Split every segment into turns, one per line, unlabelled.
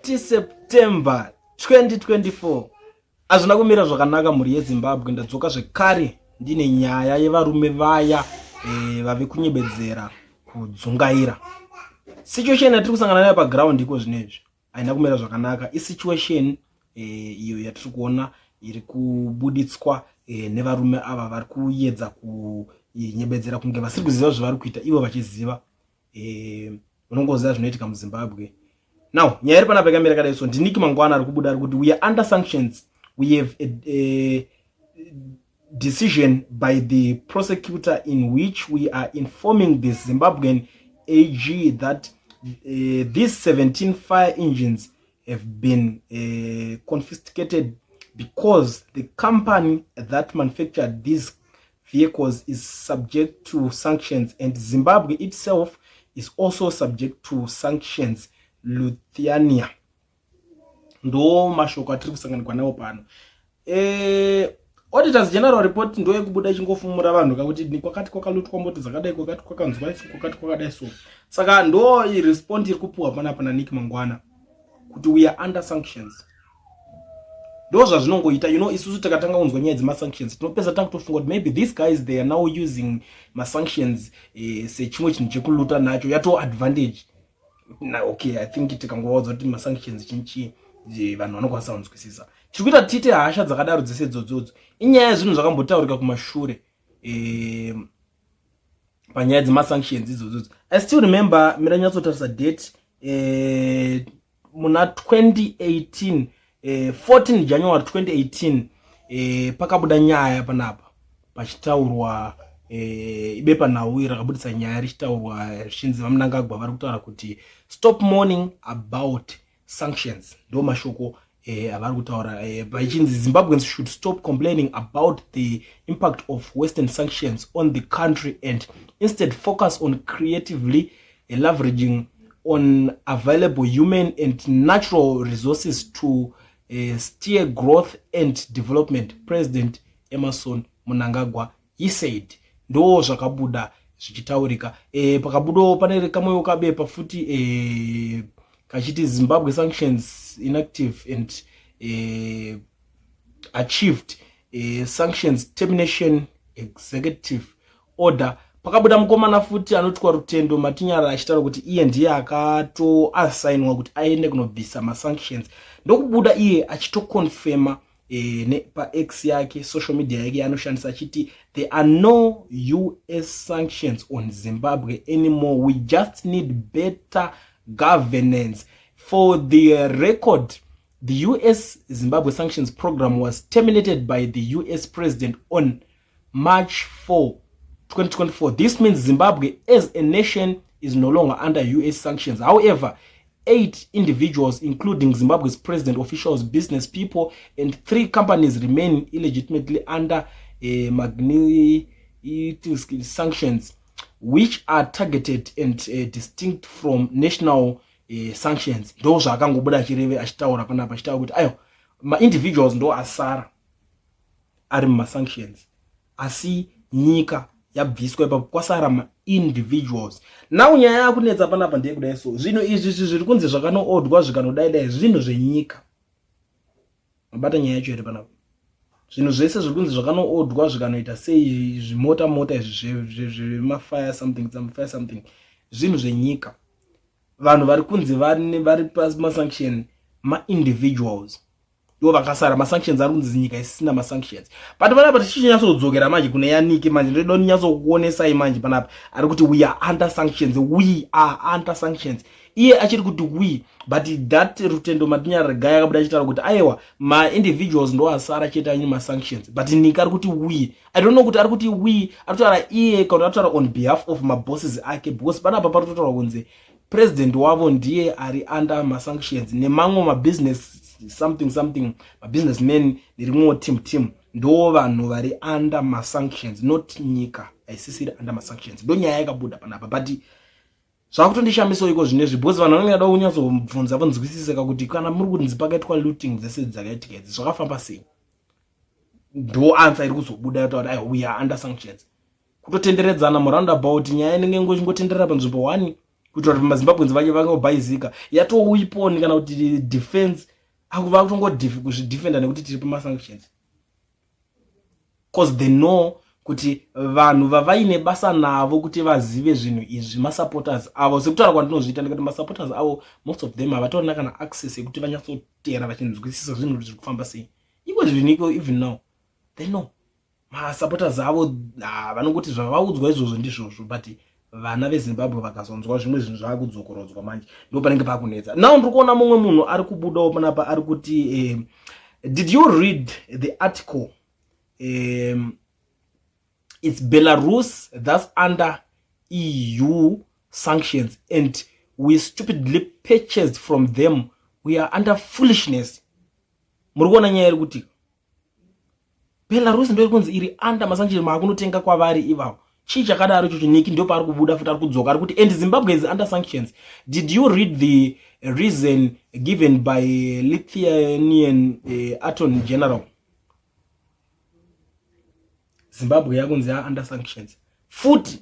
30 September 2024. Hazvina kumira zvakanaka, mhuri yeZimbabwe. Ndadzoka zvekare ndine nyaya yevarume vaya vave kunyebedzera kudzungaira. Situation yatiri kusangana nayo paground iko zvinezvi haina kumira zvakanaka. Isituation iyo yatiri kuona iri kubuditswa nevarume ava vari kuyedza kunyebedzera kunge vasiri kuziva zvavari kuita, ivo vachiziva. Unongoziva zvinoitika muZimbabwe. Now, nyaya iri panapa yakamira kadai. So ndiNick Mangwana ari kubuda, ari kuti, "We are under sanctions. We have a decision by the prosecutor in which we are informing the Zimbabwean AG that these 17 fire engines have been confiscated because the company that manufactured these vehicles is subject to sanctions and Zimbabwe itself is also subject to sanctions." Lithuania. Ndo mashoko atiri kusanganikwa nawo pano. Auditors General report ndo yekubuda ichingofumura vanhu kakuti kwakati kwakalutwa mota dzakadai, kwakati kwakanzwa iso, kwakati kwakadai. So saka ndo response iri kupuhwa panapa naNick Mangwana kuti we are under sanctions. Ndo zvazvinongoita. Isusu takatanga kunzwa nyaya dzemasanctions, tinopedza takutofunga kuti maybe these guys, they are now using masanctions sechimwe chinhu chekuluta nacho, yato advantage na. Okay, I think tikangovaudza kuti masanctions chinchi, vanhu vanokwanisa kunzwisisa. Tiri kuita tiite hasha dzakadaro dzese idzodzodzo inyaya yezvinhu zvakambotaurika kumashure panyaya dzemasanctions idzodzodzo. I still remember, mira nyatsotarisa date, muna 2018, 14 January 2018, pakabuda nyaya panapa pachitaurwa, ibepa nhau iri rakabudisa nyaya richitaurwa zvichinzi VaMnangagwa vari kutaura kuti, "Stop moaning about sanctions." Ndo mashoko avari kutaura, vachinzi Zimbabweans should stop complaining about the impact of Western sanctions on the country and instead focus on creatively leveraging on available human and natural resources to steer growth and development. President Emmerson Mnangagwa, he said. Ndo zvakabuda zvichitaurika. Pakabudawo pane kamwewo kabepa futi kachiti Zimbabwe sanctions inactive and achieved sanctions termination executive order. Pakabuda mukomana futi anotwa Rutendo Matinyara achitaura kuti iye ndiye akatoasainwa kuti aende kunobvisa masanctions, ndokubuda iye achitoconfirma paX yake, social media yake yanoshandisa, achiti, "There are no US sanctions on Zimbabwe anymore. We just need better governance." For the record, the US Zimbabwe sanctions program was terminated by the US president on March 4, 2024. This means Zimbabwe as a nation is no longer under US sanctions. However, eight individuals, including Zimbabwe's president, officials, business people and three companies, remain illegitimately under Magnitsky sanctions, which are targeted and distinct from national sanctions. Ndo zvaakangobuda achireve, achitaura panapa, achitaura kuti ayo maindividuals ndo asara ari mumasanctions, asi nyika yabviswa ipapo, kwasara maindividuals. Now nyaya yakunetsa panapa ndeyekudai. So zvinhu izvi zviri kunzi zvakanoodwa zvikanodai dai, zvinhu zvenyika. Mabata nyaya yacho here panapa? Zvinhu zvese zviri kunzi zvakanoodwa zvikanoita sei, zvimota mota izvi zvemafire something, some fire something, zvinhu zvenyika. Vanhu vari kunzi vari pamasanction maindividuals, ivo vakasara. Masanctions ari kunzi nyika isisina masanctions. But panapa tichinyatsodzokera manje kune yaNick manje, ndoda ndinyatsokuonesai manje. Panapa ari kuti, "We are under sanctions, we are under sanctions." Iye achiri kuti we, but that Rutendo Matinyarare guy akabuda achitaura kuti aiwa, maindividuals ndo asara chete aine masanctions, but Nick ari kuti we. I don't know kuti ari kuti we ari kutaura iye kana kuti ari kutaura on behalf of mabosses ake, because panapa pari kutotaura kunzi president wavo ndiye ari under masanctions nemamwe mabusiness something something, mabusinessman nerimwewo team. Ndo vanhu vari under masanctions, not nyika haisisiri under masanctions. Ndo nyaya yakabuda panapa, but zvakutondishamisawo iko zvinezvi, because vanhu vanenge vada kunyatsobvunza vonzwisiseka kuti kana muri kunzi pakaitwa looting dzese dzakaitika idzi, zvakafamba sei? Ndo answer iri kuzobuda yotaura kuti we are under sanctions. Kutotenderedzana muroundabout, nyaya inenge ingotenderera panzvimbo one. Kuitira kuti maZimbabweans vache vangobhaizika. Yatoo weapon kana kuti defense, akuva kutongozvidefenda nekuti tiri pamasanctions, 'cause they know kuti vanhu vavaine basa navo kuti vazive zvinhu izvi masupporters avo. Sekutaura kwandinozviita, ndikati masupporters avo, most of them havatorina kana access yekuti vanyatsotera vachinzwisisa zvinhu kuti zviri kufamba sei. Iko zvinhu iko, even now they know masupporters avo vanongoti zvavaudzwa izvozvo ndizvozvo, but vana veZimbabwe vakazonzwa zvimwe zvinhu zvaakudzokorodzwa manje, ndo panenge pakunetsa. Now ndiri kuona mumwe munhu ari kubudawo panapa, ari kuti, "Did you read the article? It's Belarus that's under EU sanctions and we stupidly purchased from them. We are under foolishness." Muri kuona nyaya iri kuti Belarus ndo iri kunzi iri under masanctions, maakunotenga kwavari ivavo. Chii chakadaro ichocho? Niki ndo paari kubuda futi, ari kudzoka, ari kuti, "And Zimbabwe is under sanctions. Did you read the reason given by Lithuanian Attorney General?" Zimbabwe yakunzi ya under sanctions futi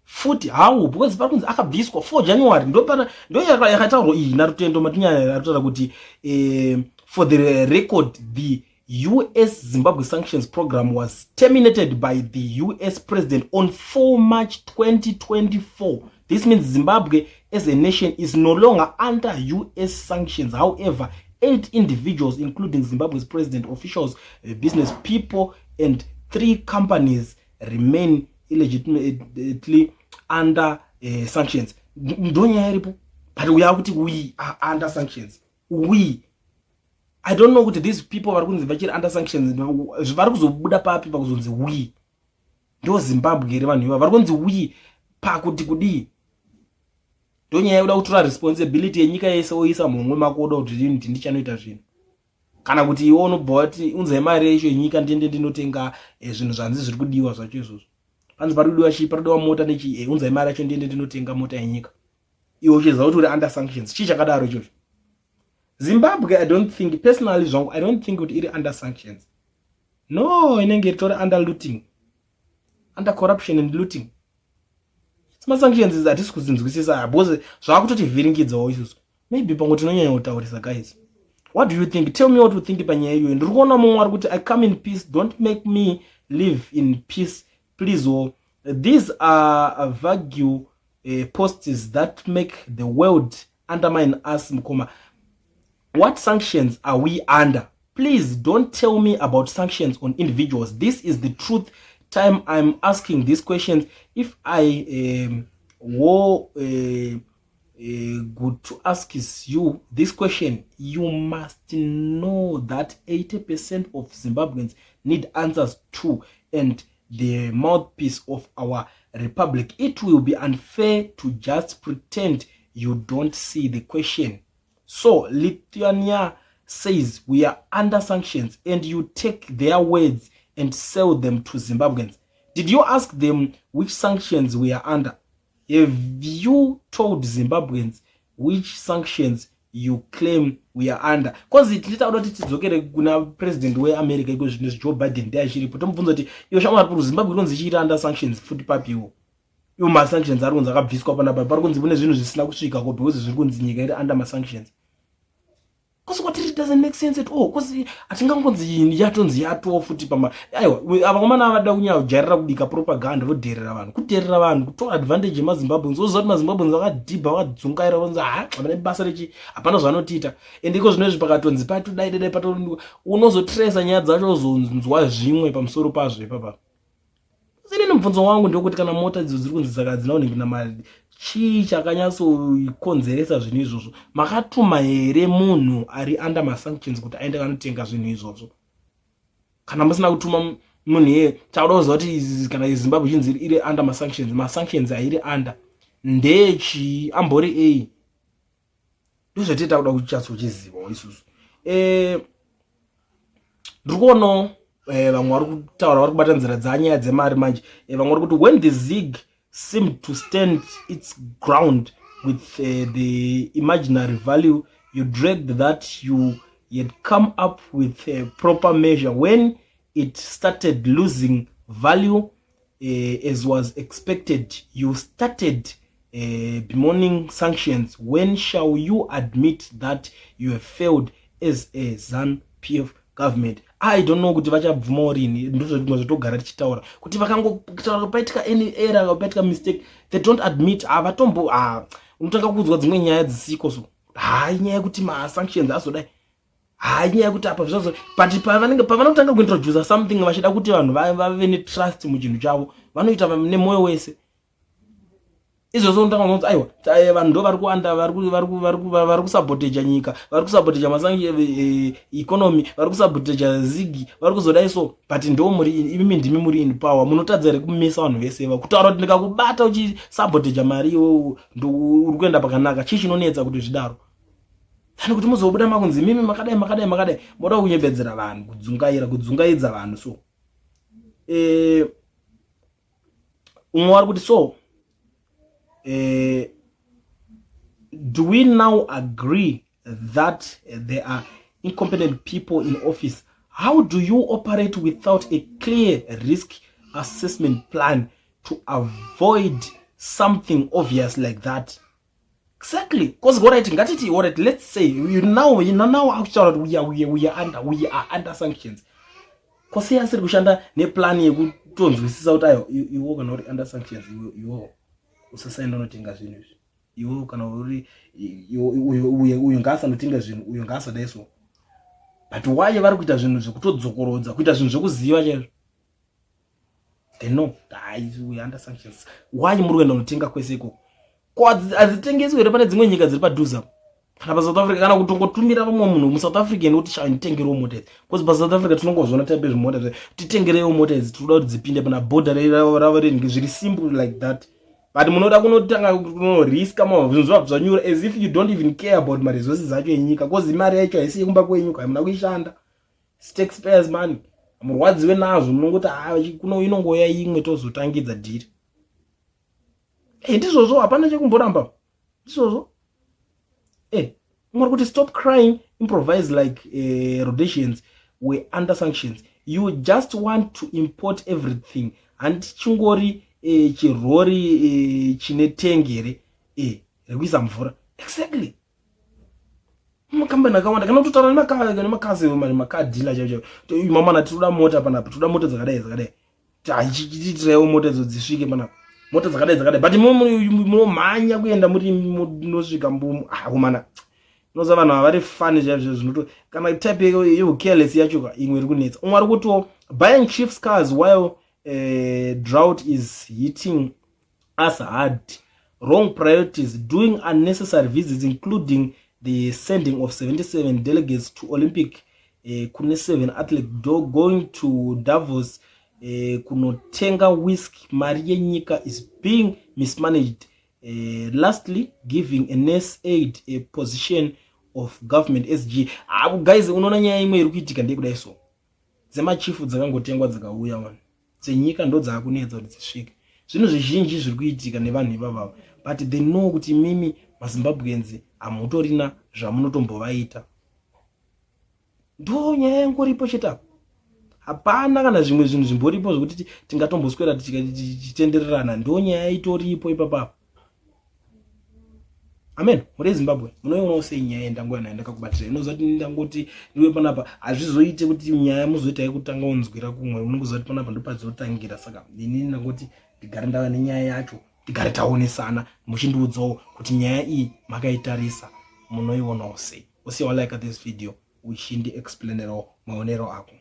futi. How? Because pari kunzi akabviswa 4 January, ndo yakataurwa iyi naRutendo Matinyaya, arikutaura kuti, "For the record, the US Zimbabwe sanctions program was terminated by the US president on 4 March 2024. This means Zimbabwe as a nation is no longer under US sanctions. However, eight individuals, including Zimbabwe's president, officials, business people and three companies, remain illegitimately under sanctions." Ndonyaya iripo, but uya kuti we are under sanctions. We, I don't know kuti these people vari kunzi vachiri under sanctions vari kuzobuda papi pakuzonzi we. Ndo Zimbabwe here vanhu iva vari kunzi we pakuti kudii? Ndonyaya yekuda kutora responsibility yenyika yese oisa mumwe makoda kuti ndini ndichanoita zvinhu, kana kuti iwe unobva wati unzai mari yacho yenyika, ndiende ndinotenga zvinhu zvanzi zviri kudiwa zvacho izvozvo. Panzi pari kudiwa chii? Pari kudiwa mota nechii? Unzai mari yacho, ndiende ndinotenga mota yenyika, iwe uchiziva kuti uri under sanctions. Chii chakadaro ichocho? Zimbabwe, I don't think, personally zvangu, I don't think kuti iri under sanctions. No, inenge iritori under looting, under corruption and looting. Masanctions hatisi kuzinzwisisa because zvaakutotivhiringidzawo isusu. Maybe pamwe tinonyanya kutaurisa. Guys, what do you think? Tell me what you think panyaya iyoyo. Ndiri kuona mumwe ari kuti, "I come in peace. Don't make me live in peace, please." O, these are vague posts that make the world undermine us. Mukoma, what sanctions are we under? Please don't tell me about sanctions on individuals. This is the truth time I'm asking these questions. If I were good to ask you this question, you must know that 80% of Zimbabweans need answers too, and the mouthpiece of our republic. It will be unfair to just pretend you don't see the question. So Lithuania says we are under sanctions and you take their words and sell them to Zimbabweans. Did you ask them which sanctions we are under? Have you told Zimbabweans which sanctions you claim we are under?" 'Cause tinotaura kuti tidzokere kuna president weAmerica iko zvino, Joe Biden, ndeachiripo, tomubvunza kuti, "Iwo shamwari, puri Zimbabwe inonzi ichiita under sanctions futi papiwo? Iwo masanctions ari kunzi akabviswa panapa, pari kunzi kune zvinhu zvisina kusvikako because zviri kunzi nyika iri under masanctions." 'Cause kwatiri it doesn't make sense at all, 'cause hatingangonzi yatonzi yatoo futi pama. Aiwa, avakomana vada kunyanya kujairira kubika propaganda, vodherera vanhu, kudherera vanhu, kutora advantage yemaZimbabweans. Oziva kuti maZimbabweans vakadhibha, vakadzungaira, vonzi ha, havana basa rechi, hapana zvanotiita. And iko zvino izvi pakatonzi patodai dai pato, unozotresa nyaya dzacho, ozonzwa zvimwe pamusoro pazvo ipapa. Inini mubvunzo wangu ndewekuti kana mota idzo dziri kunzi dzakadzina kunenge namari, chii chakanyatsokonzeresa zvinhu izvozvo? Makatuma here munhu ari under masanctions kuti aende kanotenga zvinhu izvozvo? Kana musina kutuma munhu iye, tauda kuziva kuti kana Zimbabwe chinzi iri under masanctions, masanctions airi under ndechii? Ambori ei? Ndozvatiri kuda kuchatsochizivawo isusu. Ndiri kuonawo vamwe vari kutaura, vari kubata nzira dzanyaya dzemari manje. Vamwe vari kuti, "When the ZiG seemed to stand its ground with the imaginary value, you dragged that you had come up with a proper measure. When it started losing value, as was expected, you started Bemoaning sanctions, when shall you admit that you have failed as a ZANU PF government? I don't know kuti vachabvumawo rini. Ndozvimwe zvatogara tichitaura kuti vakangotaura paitika any error, paitika mistake, they don't admit. Havatombo. Unotanga kuudzwa dzimwe nyaya dzisiko. So hai, nyaya yekuti masanctions azodai, hai, nyaya yekuti apa zvazo, but pavanenge pavanotanga kuintroduca something vachida kuti vanhu vave netrust muchinhu chavo, vanoita nemwoyo wese. Izvozvo unotanga kunzi aiwa, vanhu ndo vari kuanda, vari kusaboteja nyika, vari kusaboteja masangi economy, vari kusaboteja ZiG, vari kuzodai. So but ndo muri imimi, ndimi muri in power, munotadza here kumisa vanhu vese va kutaura kuti ndikakubata uchisaboteja mari iwewe, uri kuenda pakanaka? Chii chinonetsa kuti zvidaro tani kuti muzobuda makunzi mimi makadai, makadai, makadai, moda kunyepedzera vanhu, kudzungaira, kudzungaidza vanhu? So umwe wari kuti, so do we now agree that there are incompetent people in office? How do you operate without a clear risk assessment plan to avoid something obvious like that? Exactly, because alright, ngatiti alright, let's say you now akutaura kuti we are under sanctions. Kwasei asiri kushanda neplan yekutonzwisisa kuti ayo, iwo kana uri under sanctions, iwo usasaenda unotenga zvinhu izvi, iwo kana uri uyu ngaasanotenga zvinhu, uyu ngaasadai? So but why vari kuita zvinhu zvekutodzokorodza, kuita zvinhu zvekuziva chaizvo? They know, hai, we under sanctions, why muri kuenda unotenga kwese ikoko? Ko hadzitengeswi here pane dzimwe nyika dziri padhuze apo, kana paSouth Africa, kana kutongotumira vamwe munhu muSouth African kuti sha, nditengerewo mota idzi, because paSouth Africa tinongozviona type zvimota, titengerewo mota idzi, tinoda kuti dzipinde pana bhodha ravo renhingi. Zviri simple like that, but munoda kunotanga kunoriska zvinhu zvabva zvanyura, as if you don't even care about maresources acho enyika, cause mari yacho haisi yekumba kwenyu, hamuna kuishanda, taxpayers money. Murwadziwe nazvo, munongoti ha, kuno inongoya imwe tozotangidza dhiri. Ndizvozvo, hapana chekumboramba, ndizvozvo. Muri kuti stop crying, improvise like Rhodesians were under sanctions. You just want to import everything. Handichingori chirori chine tengere rekuisa mvura. Exactly, makambani akawanda, kana kutotaura nemakazi, makadhila chaivo chaivo, mamana tinoda mota panapa, tinoda mota dzakadai dzakadai, tiitiraiwo mota idzo dzisvike panapa, mota dzakadai dzakadai, but munomhanya kuenda muri munosvika mbumu. Akomana, unoziva vanhu ava vari funny chaizvo, zvinoto kana type yecareless yacho ka imwe iri kunetsa. Umwe ari kutiwo buying chiefs cars while drought is hitting us hard, wrong priorities, doing unnecessary visits, including the sending of 77 delegates to Olympic, kune 7 athlete, going to Davos kunotenga whisky. Mari yenyika is being mismanaged. Lastly, giving a nurse aid a position of government SG. Ah, guys, unoona nyaya imwe iri kuitika ndeyekudai. So dzemachifu dzakangotengwa dzikauya, vanhu dzenyika ndo dzaakunetsa kuti dzisvike. Zvinhu zvizhinji zviri kuitika nevanhu ivavava, but they know kuti mimi maZimbabweans hamutorina zvamunotombovaita. Ndo nyaya yangoripo chete apo, hapana kana zvimwe zvinhu zvimboripo zvekuti tingatomboswera tichitendererana. Ndo nyaya itoripo ipapapo. Amen. Muri Zimbabwe, munoionawo sei nyaya yendanguva nayo ndakakubatira? Inoziva kuti ndangoti ndiwe panapa, hazvizoite kuti nyaya muzoita yekutanga unzwira kumwe, unongoziva kuti panapa ndopadzotangira. Saka inini ndangoti ndigare ndava nenyaya yacho, tigare taonesana, muchindiudzawo kuti nyaya iyi makaitarisa munoionawo sei. Usiya walike this video uchindiexplainerawo maonero ako.